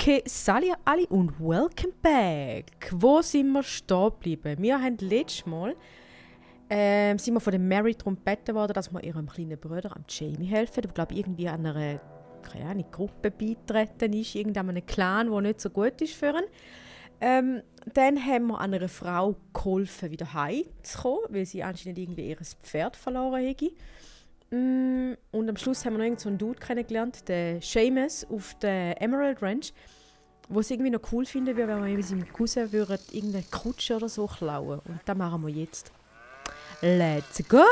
Okay, salut alle und welcome back. Wo sind wir stehen geblieben? Wir haben letztes Mal sind wir von der Mary darum gebeten worden, dass wir ihrem kleinen Bruder, am Jamie, helfen. Der, glaube ich, irgendwie an einer Gruppe beitreten ist, irgendeinem Clan, der nicht so gut ist für ihn. Dann haben wir einer Frau geholfen, wieder heimzukommen, weil sie anscheinend irgendwie ihr Pferd verloren hätte. Und am Schluss haben wir noch irgend so einen Dude kennengelernt, den Seamus auf der Emerald Ranch, wo es irgendwie noch cool finden würde, wenn wir mit seinem Cousin irgendeine Kutsche oder so klauen. Und das machen wir jetzt. Let's go!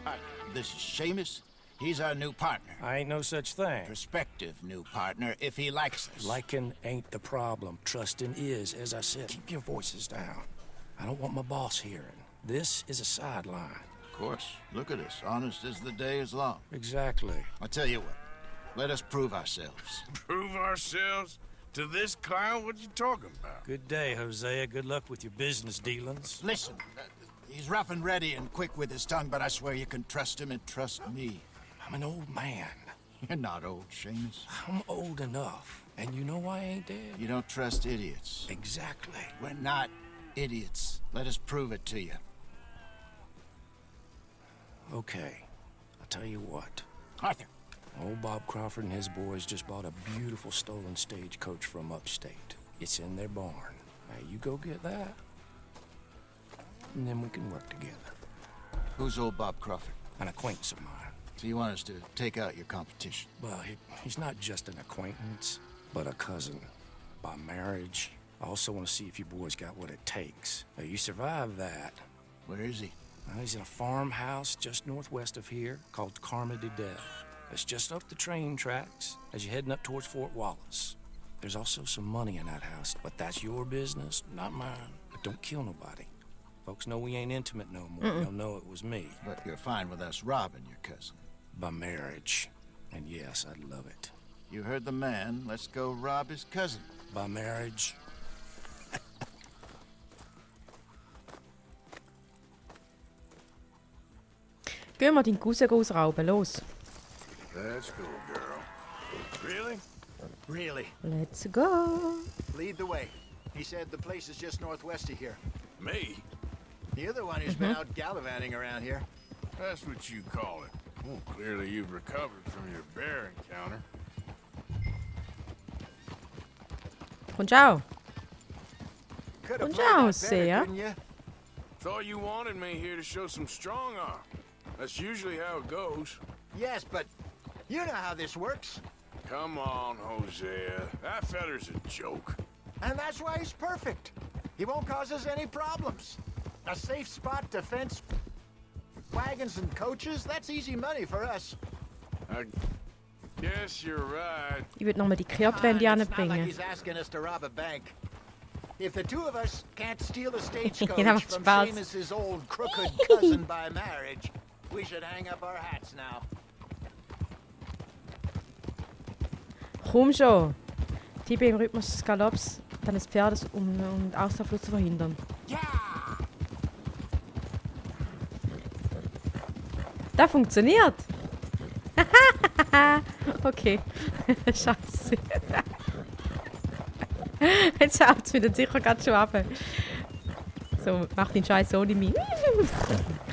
Hi, this is Seamus. He's our new partner. I ain't no such thing. Prospective new partner, if he likes us. Liking ain't the problem. Trusting is. As I said, keep your voices down. I don't want my boss hearing. This is a sideline. Of course. Look at us. Honest as the day is long. Exactly. I'll tell you what. Let us prove ourselves. Prove ourselves? To this clown? What you talking about? Good day, Hosea. Good luck with your business dealings. Listen, he's rough and ready and quick with his tongue, but I swear you can trust him and trust me. I'm an old man. You're not old, Seamus. I'm old enough. And you know I ain't dead. You don't trust idiots. Exactly. We're not idiots. Let us prove it to you. Okay. I'll tell you what. Arthur. Old Bob Crawford and his boys just bought a beautiful stolen stagecoach from upstate. It's in their barn. Now you go get that, and then we can work together. Who's old Bob Crawford? An acquaintance of mine. So you want us to take out your competition? Well, he's not just an acquaintance, but a cousin. By marriage. I also want to see if you boys got what it takes. Now, you survive that. Where is he? Well, he's in a farmhouse just northwest of here called Carmody Dell. It's just up the train tracks as you're heading up towards Fort Wallace. There's also some money in that house, but that's your business, not mine. But don't kill nobody. Folks know we ain't intimate no more. They'll know it was me. But you're fine with us robbing your cousin. By marriage. And yes, I'd love it. You heard the man. Let's go rob his cousin. By marriage. Gehen wir den Cousin ausrauben, los. Let's go, girl. Really? Really? Let's go. Lead the way. He said the place is just northwest of here. Me? You're the one who's been out gallivanting around here. That's what you call it. Well, clearly you've recovered from your bear encounter. Ciao. Could have Und played that Hosea. better, couldn't you? Thought you wanted me here to show some strong arm. That's usually how it goes. Yes, but you know how this works. Come on, Hosea. That feller's a joke. And that's why he's perfect. He won't cause us any problems. A safe spot to fence wagons and coaches, that's easy money for us. I guess you're right. Ich würde nochmal die Kehrtwende It's not like anbringen. he's asking us to rob a bank. If the two of us can't steal a stagecoach Ja, macht from Spaß. Seamus's old crooked cousin by marriage, we should hang up our hats now. Komm schon. Tippe im Rhythmus des Galopps deines Pferdes, um den Auslauf zu verhindern. Ja! Das funktioniert! Okay. Scheiße. Jetzt schaut es wieder sicher gerade schon ab. So, mach den Scheiß ohne mich.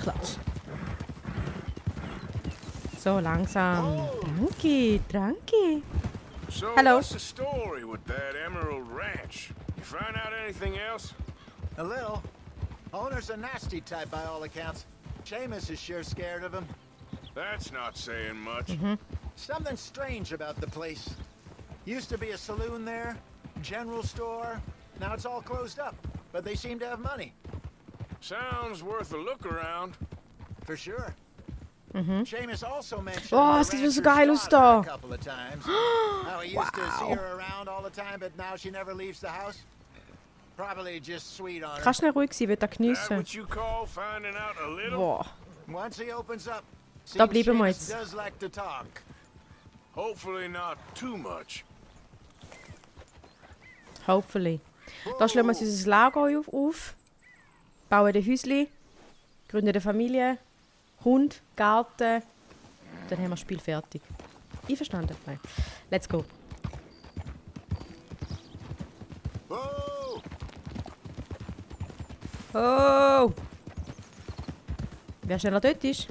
Klatsch. So, langsam. Danke, danke. So Hello. what's the story with that Emerald Ranch? You find out anything else? A little. Owner's a nasty type by all accounts. Seamus is sure scared of him. That's not saying much. Something strange about the place. Used to be a saloon there, general store. Now it's all closed up, but they seem to have money. Sounds worth a look around. For sure. Seamus also mentioned Oh, the es sieht so rancher's geil aus daughter da. a couple of times. How he used to see Wow. her around all the time, but now she never leaves the house. Probably just sweet on her. Kannst schnell ruhig sein, ich will das That geniessen. what you call finding out a little? Boah. Once he opens up, Da seems bleiben wir Seamus jetzt. does like to talk. Hopefully not too much. Hopefully. Da schlagen wir uns unser Lager auf, bauen ein Häuschen, gründen eine Familie, Hund, Garten, dann haben wir das Spiel fertig. Einverstanden? Nein. Let's go. Whoa! Oh! Wer schneller dort ist?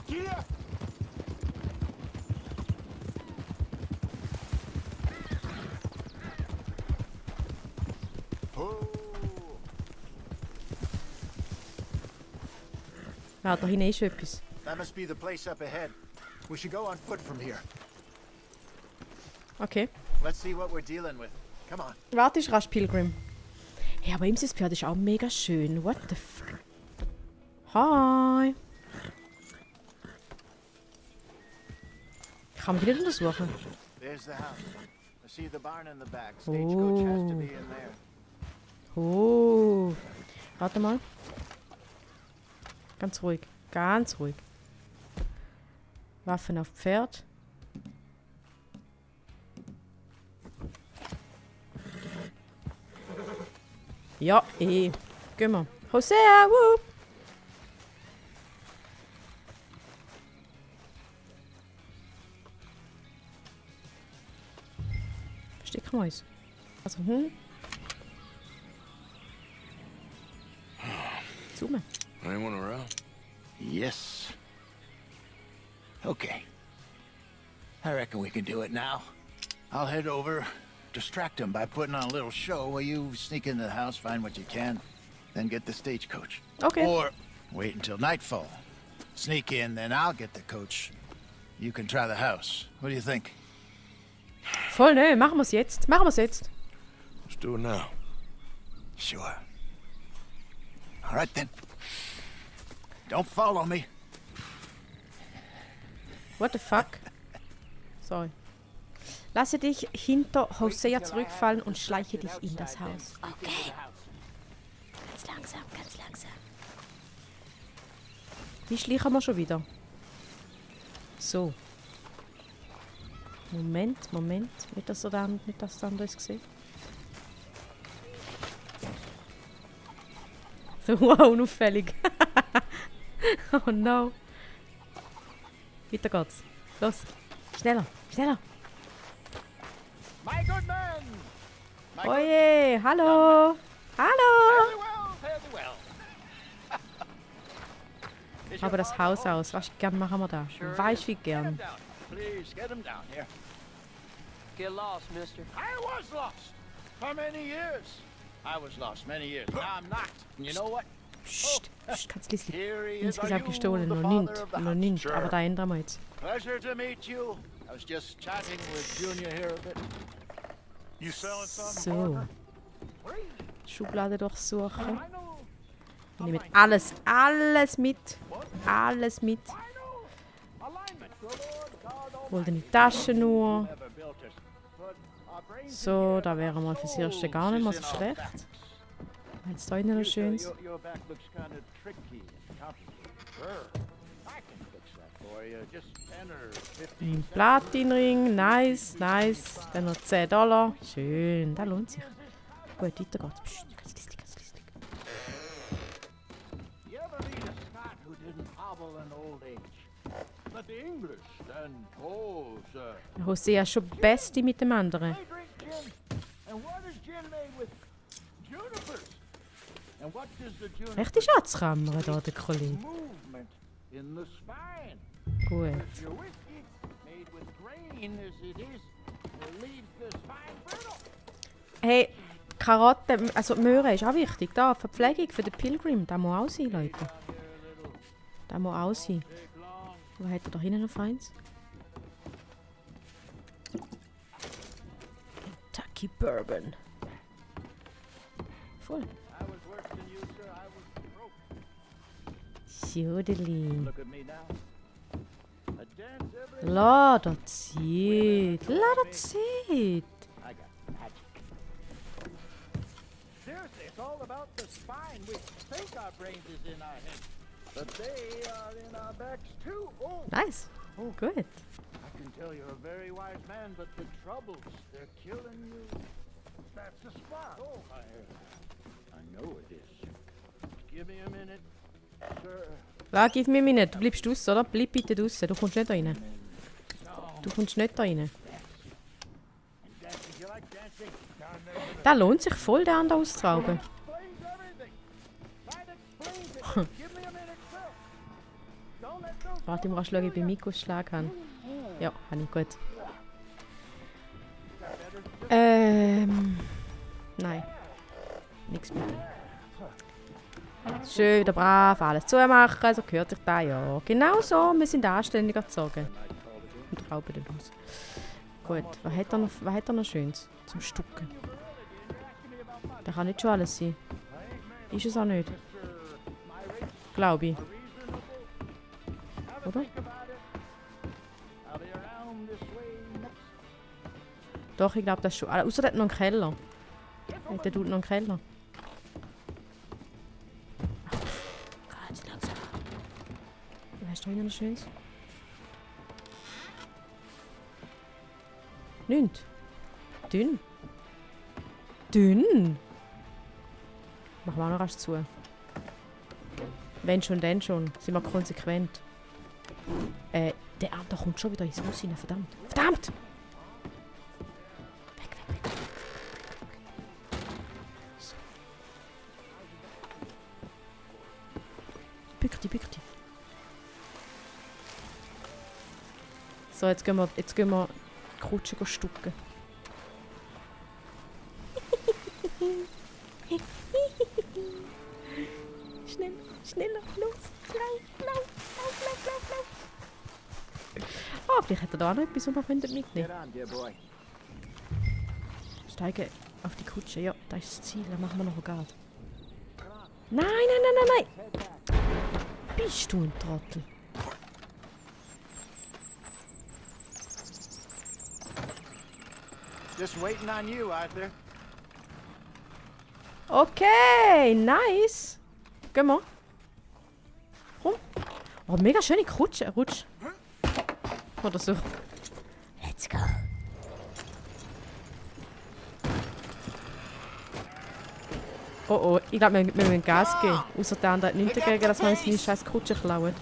Kia! Oh! Ah, da hinten ist etwas. That must be the place up ahead. We should go on foot from here. Okay. Let's see what we're dealing with. Come on. Warte, ist rasch, Pilgrim. Hey, aber ihm sein Pferd ist auch mega schön. What the f... Hi! Kann man die nicht untersuchen? There's the house. I see the barn in the back. Stagecoach has to be in there. Oh. Warte mal. Ganz ruhig. Ganz ruhig. Waffen auf Pferd. Ja, Gehen wir. Hosea, woo! Verstecken wir uns. Also, Zoomen. Anyone around? Yes. Okay. I reckon we can do it now. I'll head over, distract him by putting on a little show while you sneak into the house, find what you can, then get the stagecoach. Okay. Or wait until nightfall. Sneak in, then I'll get the coach. You can try the house. What do you think? Voll, ne? Machen wir es jetzt. Machen wir es jetzt. Let's do it now. Sure. All right then. Don't follow me. What the fuck? Sorry. Lasse dich hinter Hosea zurückfallen und schleiche dich in das Haus. Okay. Ganz langsam, ganz langsam. Wie schleichen wir schon wieder? So. Moment. Nicht, dass der andere es sieht. So, wow, unauffällig. Oh no. Weiter geht's. Los. Schneller. My good man! Oje, hallo. Hallo. Fairly well. Aber das Haus aus. Was gern machen wir da? Weißt wie gern. Please get him down here. Get lost, mister. I was lost for many years. I was lost many years. Now I'm not. And you know what? Psst, ganz leise. Here he is. Insgesamt Are you gestohlen, the noch father nicht. of the Noch house? nicht. Sure. Aber da ändern wir jetzt. Pleasure to meet you. I was just chatting with Junior here a bit. You selling something? So. Schublade durchsuchen. I know. Wir nehmen alles mit. Alles mit. Alignment. The Lord God Goldene Taschenuhr. never built us, but our brains So, da wäre mal fürs Erste gar nicht mal so schlecht. Jetzt da innen noch Schönes. Your back looks kind of tricky and complicated. Sure. I can fix that for you. Just 10 or 15 Ein Platinring. Nice. Dann noch $10. Schön, das lohnt sich. Gut, weiter geht's. Psst, ganz leise. You ever meet a Scot who didn't hobble in old age? But the English stand tall, sir. Hosea ist schon Beste mit dem anderen. They drink gin. And what is gin made with? Junipers. And what does the juniper Rechte Schatzkammer da, der Kollege. movement in the spine? Gut. If your whiskey, made with grain as it is, leaves the spine brittle. Hey, Karotte, also Möhre ist auch wichtig. Da, Verpflegung für den Pilgrim, das muss auch sein, Leute. Das muss auch sein. Wo hat er da hinten noch eins? Kentucky Bourbon. Voll. I was worse than you, sir. I was broke. Schudeli. Look at me now. A dance every La, das zieht. I got magic. Seriously, it's all about the spine. We think our brains is in our head, but they are in our backs too. Oh, Nice. Oh, gut. I can tell you're a very wise man, but the troubles, they're killing you. That's the spot. Oh, I know it is. Give me a minute. Was, gib mir nicht. Du bleibst draussen, oder? Bleib bitte draussen. Du kommst nicht da rein. Du kommst nicht da rein. Da lohnt sich voll, den anderen auszurauben. Warte, ich muss schauen, ob ich Mikos Schlag habe. Ja, habe ich, gut. Nein. Nichts mehr. Schön, wieder brav, alles zumachen, so gehört sich das, ja. Genau so, wir sind anständig erzogen. Und rauben den aus. Gut, was hat er noch Schönes zum Stucken? Das kann nicht schon alles sein. Ist es auch nicht. Glaube ich. Oder? Doch, ich glaube, das ist schon. Außer der hat noch einen Keller. Der tut noch einen Keller. Ganz langsam. Was hast du noch Schönes? Nicht. Dünn. Dünn. Machen wir auch noch rasch zu. Wenn schon, dann schon. Sind wir konsequent. Der andere kommt schon wieder ins Haus rein. Verdammt. Verdammt! Weg, weg, weg. So. Bück dich, bück dich. So, jetzt gehen wir die Kutsche stucken. Schnell, schneller, los, lauf, lauf, lauf, lauf, lauf, lauf. Oh, vielleicht hat er da noch etwas, was wir mitnehmen können. Steigen auf die Kutsche, ja, das ist das Ziel, dann machen wir noch einen Guard. Nein, nein, nein, nein, nein! Bist du ein Trottel? Just waiting on you, Arthur. Okay, nice. Gehen wir. Komm. Oh, mega schöne Kutsche. Rutsch. Oder so. Let's go. Oh oh, ich glaube, wir müssen Gas geben. Außer der andere hat nichts dagegen, dass wir uns seine scheiß Kutsche klauen.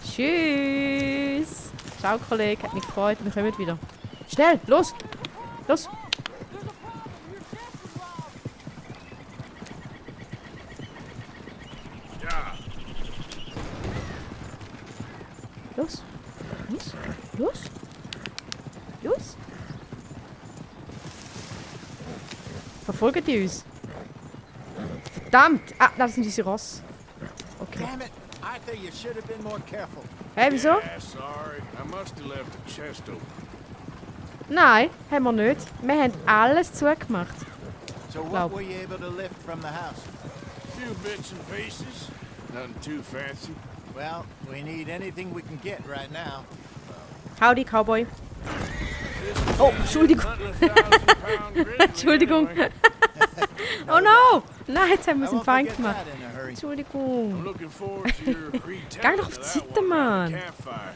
Tschüss. Ciao, Kollege. Hat mich gefreut. Wir kommen wieder. Schnell, los. Los. Los. Los. Los. Los. Verfolgen die uns? Verdammt! Ah, das sind diese Ross. Okay. Damn it, Arthur, you should have been more careful. Hä, wieso? Yeah, sorry. I must have left the chest open. Nein, haben wir nicht. Wir haben alles zugemacht. So what Glaub. were you able to lift from the house? Few bits and pieces. Nothing too fancy. Well, we need anything we can get right now. Howdy, Cowboy. Oh, Entschuldigung. Entschuldigung. Oh no! Nein, jetzt haben wir es I im won't Feind forget gemacht. that in a hurry. Entschuldigung. I'm looking forward to your Gang doch auf retelling die of that Seite, one around Mann. the campfire.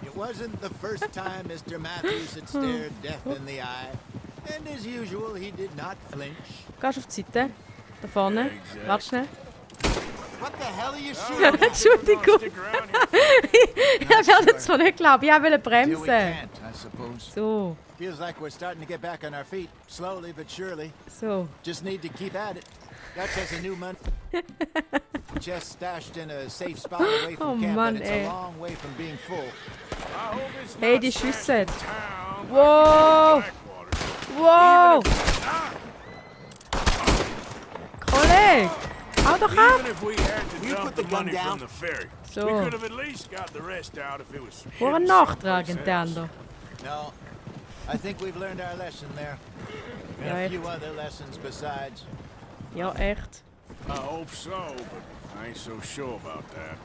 It wasn't the first time Mr. Matthews had stared death in the eye. And as usual, he did not flinch. Gehst auf die Seite. Da vorne. Warte schnell. What the hell are you Oh, shooting at? Entschuldigung. Stick around here. Ich werde jetzt zwar nicht glauben. Ich wollte Till we bremsen. can't, I suppose. So, Feels like we're starting to get back on our feet, slowly but surely. so. Just need to keep at it. Dutch has a new month. Just stashed in a safe spot away from Oh camp, Mann, and it's ey. a long way from being full. I hope it's Hey, not die stashed Schüsse. in town Wow. like Blackwater. Wow! Ah, Kollege! Hau doch ab! even if we had to You dump put the the gun money down. from the ferry, So. we could have at least got the rest out if it was Vor hidden nachtragend, someplace der else. andere. No, I think we've learned our lesson there. And Ja, a echt. few other lessons besides. Ja, echt. I hope so, but I ain't so sure about that.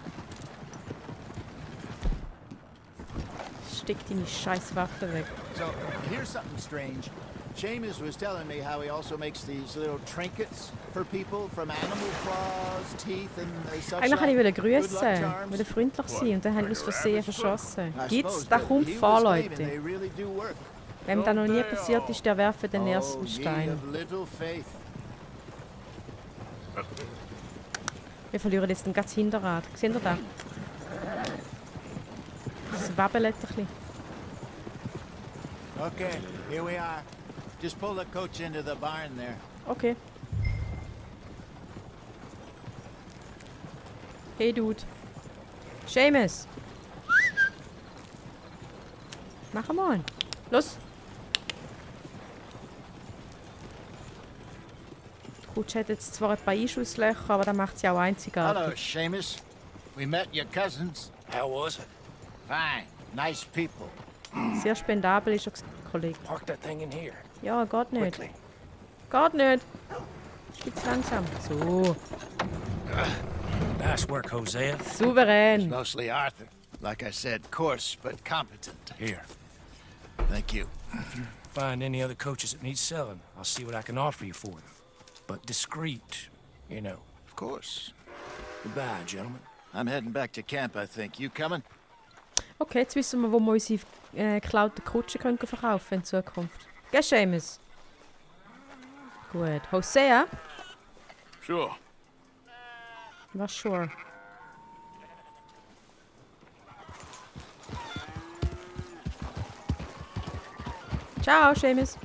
Steck deine scheiß Waffe weg. So, here's something strange. Seamus was telling me how he also makes these little trinkets for people from animal claws, teeth, and such. Eigentlich wollte ich like. Good luck grüßen, charms. wollte freundlich sein und dann haben wir aus Versehen verschossen. I Gibt's? suppose, Da but kommt he vor, was claiming Leute. they really do work. Wenn das noch nie passiert ist, der werfe den Oh, ersten ye Stein. of little faith. Wir verlieren jetzt ein ganzes Hinterrad. Seht ihr das? Das wabbelt ein bisschen. Okay, here we are. Just pull the coach into the barn there. Okay. Hey, Dude. Seamus. Mach mal. Los. Die Kutsche hat jetzt zwar ein paar Einschusslöcher, aber das macht sie auch Hello, einzigartig. Seamus. We met your cousins. How was it? Fine. Nice people. Sehr spendabel ist er, Kollege. Park that thing in here. Ja, geht nicht. Quickly. Geht nicht. Viel zu langsam. So. Nice work, Hosea. Souverän. Mostly Arthur. Like I said, coarse but competent. Here. Thank you. Find any other coaches that need selling. I'll see what I can offer you for them. But discreet, you know. Of course. Goodbye, gentlemen. I'm heading back to camp, I think. You coming? Okay, jetzt wissen wir, wo wir unsere geklauten Kutschen können verkaufen in Zukunft. Gell, Seamus? Gut. Hosea? Sure. Was sure. Ciao, Seamus.